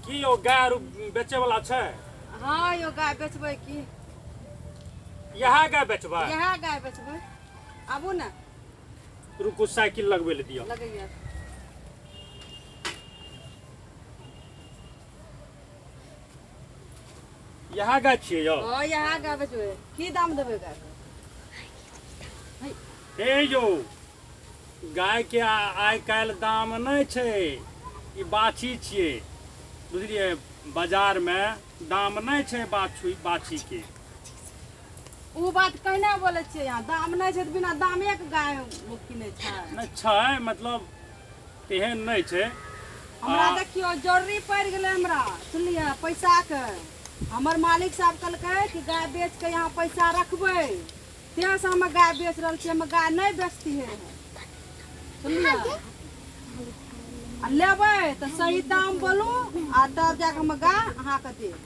की यौ guy are बेचे वाला छै? हाँ यौ, गाय बेचबै की? इएह गाय बेचबै? इएह गाय बेचबै, आबू ने। रुकू, साइकिल लगबै लए दिअ। लगैया। इएह गाय छियै यौ? हँ, इएह गाय बेचबै। की दाम देबै गाय के? हे यौ, गाय के आइ काल्हि दाम नहि छै। ई बाछी छियै, बुझलियै? बाजारमे दाम नहि छै बाछी बाछीके। ओ बात कहने बोलै छियै यहाँ, दाम नहि छै तऽ बिना दामेके गाय लोक किनै छै? नहि छै, मतलब तेहन नहि छै। हमरा देखियौ, जरूरी पड़ि गेलै हमरा, सुनलियै, पैसाके। हमर मालिक साहब कहलकै कि गाय बेच के यहाँ पैसा रखबै, तें से हम गाय बेच रहल छियै। हम गाय नहि बेचतियै रहए, सुनलियै? आ लेबै तऽ सही दाम बोलू, आ तब जाके हम गाय अहाँके देब।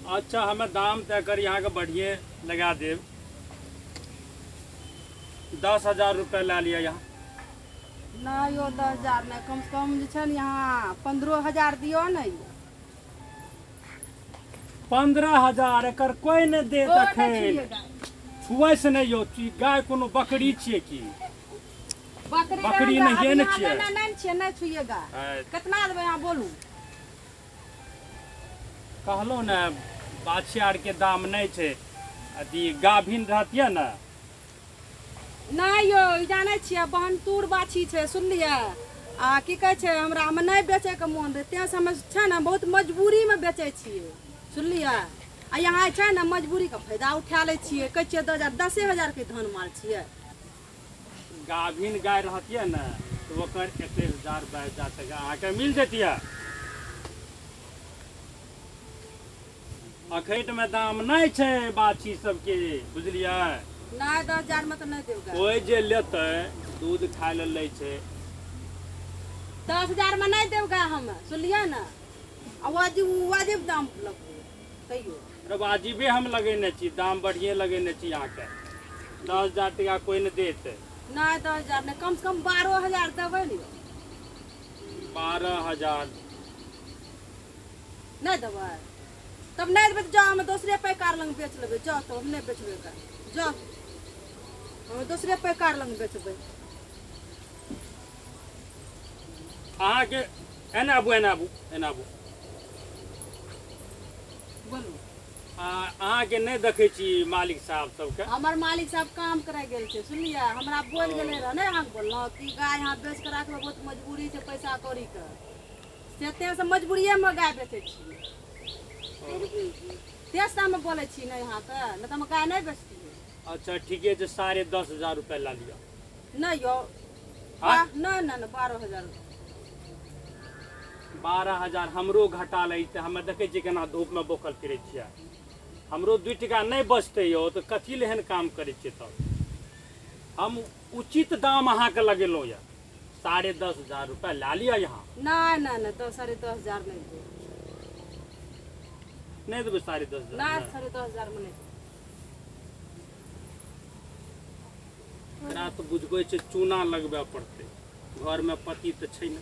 अच्छा, हमे दाम तय करी, अहाँके बढ़िए लगा देब। 10,000 रुपया लए लिअ यहाँ। नहि यौ, 10,000 नहि, कमसँ कम जे छै ने यहाँ 15,000 दियौ ने यौ। 15,000 एकर कोइ नहि देत। ओ नहि एखन छुइए गाय। छुअै से नहि यौ। ई गाय कोनो बकरी छियै की? बकरी बकरी रहन नहिये अभी ने यहाँ। छियै। नहि, नहि छियै, नहि छुइए गाय। कितना देबै अहाँ, बोलू। कहलहुँ ने, बाछी आरके दाम नहि छै। अथी गाभिन रहतियै ने। नहि यौ, ई जानै छियै, बहनतूर बाछी छै, सुनलियै? आ की कहै छै, हमरा हमे नहि बेचैके मोन रहै, तेँ से हमे छै ने बहुत मजबूरीमे बेचै छियै, सुनलियै? आ यहाँ छै ने मजबूरीके फायदा उठा लै छियै। कहै छियै 10,000, 10,000के धन माल छियै। गाभिन गाय रहतियै ने तऽ ओकर 21,000 22,000 टका अहाँके मिल जैतियै। अखैटमे दाम नहि छै बाछी सबके, बुझलियै? नहि, 10,000मे तऽ नहि देब गाय। कोइ जे लेतै, दूध खाय लए लै छै। 10,000मे नहि देब गाय हम, सुनलियै ने? आ वाजिब वाजिब दाम लगबै तैयो। अरे, वाजिबे हम लगेने छी दाम, बढ़िए लगेने छी अहाँके। 10,000 टका कोइ नहि देत। नहि, 10,000 नहि, कमसँ कम 12,000 देबै ने यौ। 12,000 नहि देबै? तब नहि देबै तऽ जाउ, हम दोसरे पैकार लग बेच लेबै। जाउ, तब हम नहि बेचबै गाय। जाउ, हम दोसरे पैकार लग बेचबै। अहाँके एना आबू, एना आबू, एना आबू। बोलू। अहाँके नहि देखै छी मालिक साहब सबके? हमर मालिक साहब काम करै गेल छै, सुनलियै? हमरा बोल गेलै रहए, नहि अहाँके बोललहुँ कि गाय अहाँ बेच कऽ राखबै, बहुत मजबूरी छै पैसा कौड़ीके, से तेँ से मजबूरिएमे गाय बेचै छियै। तेँ से हम बोलै छी नहि अहाँके, नहि तऽ हम गाय नहि बेचतियै। अच्छा, ठीके छै, 10,500 रुपया लए लिअ। नहि यौ। आँय? नहि नहि नहि, 12,000। 12,000 हमरो घाटा लागि जेतै। हमे देखै छियै केना धूपमे बौखल फिरै छियै। हमरो 2 टका नहि बचतै यौ, तऽ कथी लए एहन काम करै छियै तब? हम उचित दाम अहाँके लगेलहुँ यऽ, 10,500 रुपया लए लिअ यहाँ। नहि नहि नहि, तऽ 10,500 नहि देब। नहि देबै 10,500? नहि, 10,500मे नहि देब। एकरा तऽ बुझबै छै चूना लगबय पड़तै। घरमे पति तऽ छै ने।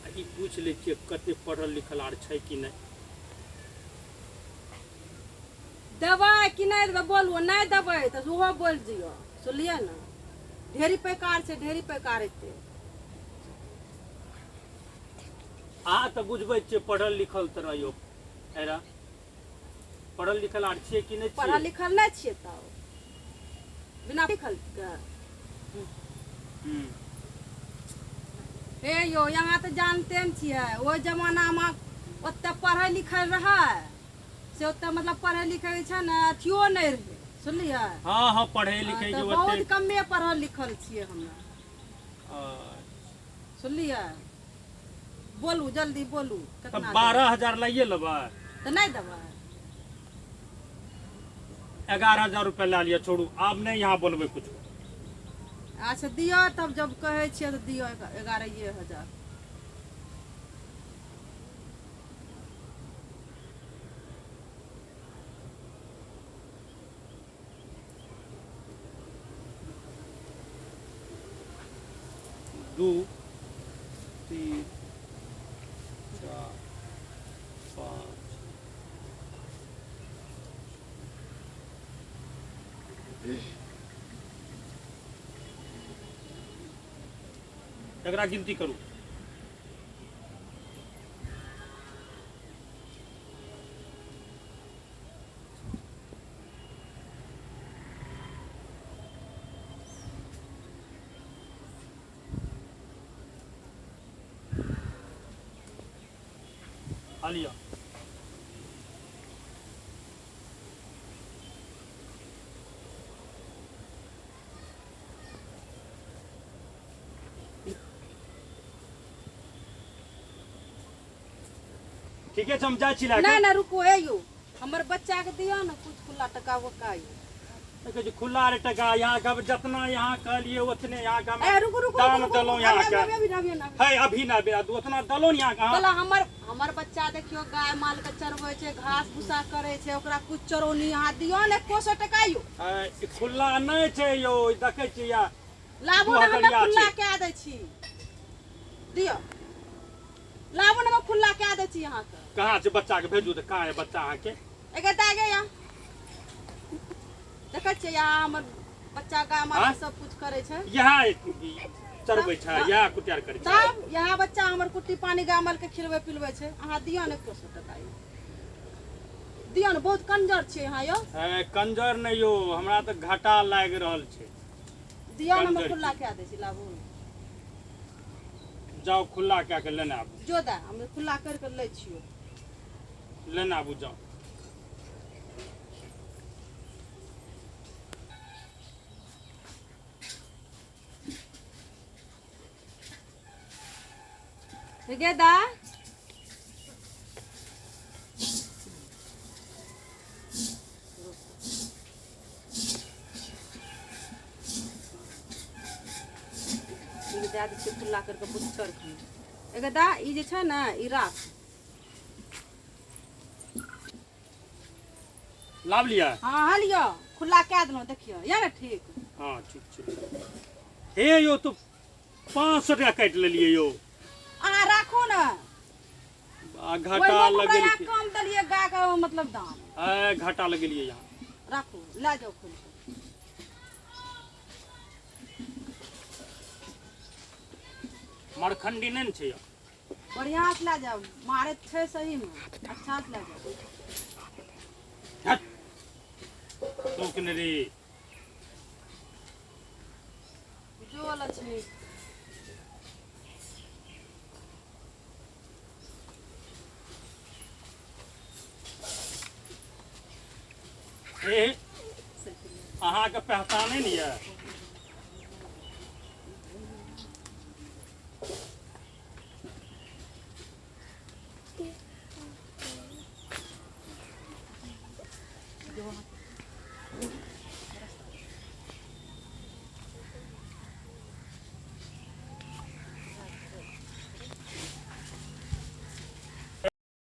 आ ई पूछि लै छियै, कते पढ़ल लिखल आर छै कि नहि। देबै कि नहि देबै, बोलू। नहि देबै तऽ ओहो बोलि दियौ, सुनलियै ने? ढेरी पैकार छै, ढेरी पैकार एतै। अहाँ तऽ बुझबै छियै, पढ़ल लिखल तऽ रहियौ। एरा पढ़ल लिखल आर छियै कि नहि? पढ़ल छियै? लिखल नहि छियै तब बिना लिखल के। हे यौ, यहाँ तऽ जानते ने छियै, ओहि जमानामे ओते पढ़ै लिखै रहै से ओते मतलब पढ़ै लिखै छै ने, अथियो नहि रहै, सुनलियै? हँ, पढ़ै लिखै तऽ के बहुत ओते कमे पढ़ल लिखल छियै हमे, सुनलियै? बोलू, जल्दी बोलू। तऽ केतना देबै? 12,000 लाइए लेबै। तऽ नहि देबै? 11,000 रुपया लए लिअ। छोड़ू, आब नहि यहाँ बोलबै कुछो। अच्छा, दिअ तब। जब कहै छियै तऽ दिअ 11,000। 2, 3, 4। एकरा गिनती करू। आ लिअ। ठीके छै, हम जाइ छी लए नहि नहि, रुकू हे यौ, हमर बच्चा के दियौ ने कुछ खुला टका वका यौ। देखै छी खुला रे टका यहाँ के, जितना यहाँ कहलिए उतने यहाँ के हम ए रुकू रुकू, दाम रुकू, देलहुँ रुकू, यहाँ अभी के। अभी अभी अभी अभी। है अभी ना बे, उतना देलहुँ ने यहाँ के। बोला हमर हमर बच्चा देखियो गाय माल के चरबै छै, घास भूसा करै छै, ओकरा कुछ चरौनी अहाँ दियौ ने 100 टका यौ। है, ई खुला नहि छै यौ, ई देखै छी या लाबू ने, हमे 2000 खुला छै। कए दै छी, दियौ लाबू ने, हम खुला कए दै छी अहाँके। कहाँ छै बच्चा के भेजू तऽ, कहाँ है बच्चा अहाँके? एके दागे या देखै छियै यहाँ हमर बच्चा गाय माल आँय? सब कुछ करै छै। यहाँ चरबै छै, यहाँ कुटियार करै छै। तब यहाँ बच्चा हमर कुट्टी पानी गाय माल के खिलबै पिलबै छै। अहाँ दियौ ने 100 टका यौ, दियौ ने, बहुत कंजर छियै अहाँ यौ। है, कंजर नहि यौ, हमरा तऽ घाटा लागि रहल छै। दियौ ने, हम कंजर। खुला कए दै छी, लाबू। जाउ खुला कए के लेने आबू। जो दा, हम खुला करि के लै छियौ। लेने आबू जाउ। गे दा, ई दए दै छियै खुला करि कऽ बुच्चर के। एगे दा, ई जे छै ने ई राख। लाभ लिअ। हँ हँ, लिअ, खुला कए देलहुँ, देखियौ यऽ ने ठीक। हँ ठीक छै। हे यौ, तो 500 टका काटि लेलियै यौ। अहाँ राखू ने। आ घाटा ओहिमे हमरा लगेलियै। यहाँ कम देलियै गायके मतलब दाम। आ घाटा लगेलियै यहाँ। राखू, लए जाउ खोलि कऽ। मरखंडी नहि ने छै यौ। बढ़िआँ से लए जाउ, मारैत छै सहीमे, अच्छा से लए जाउ। हट तू ने रे। जो लक्ष्मी। हे, अहाँके पहचानै ने यऽ?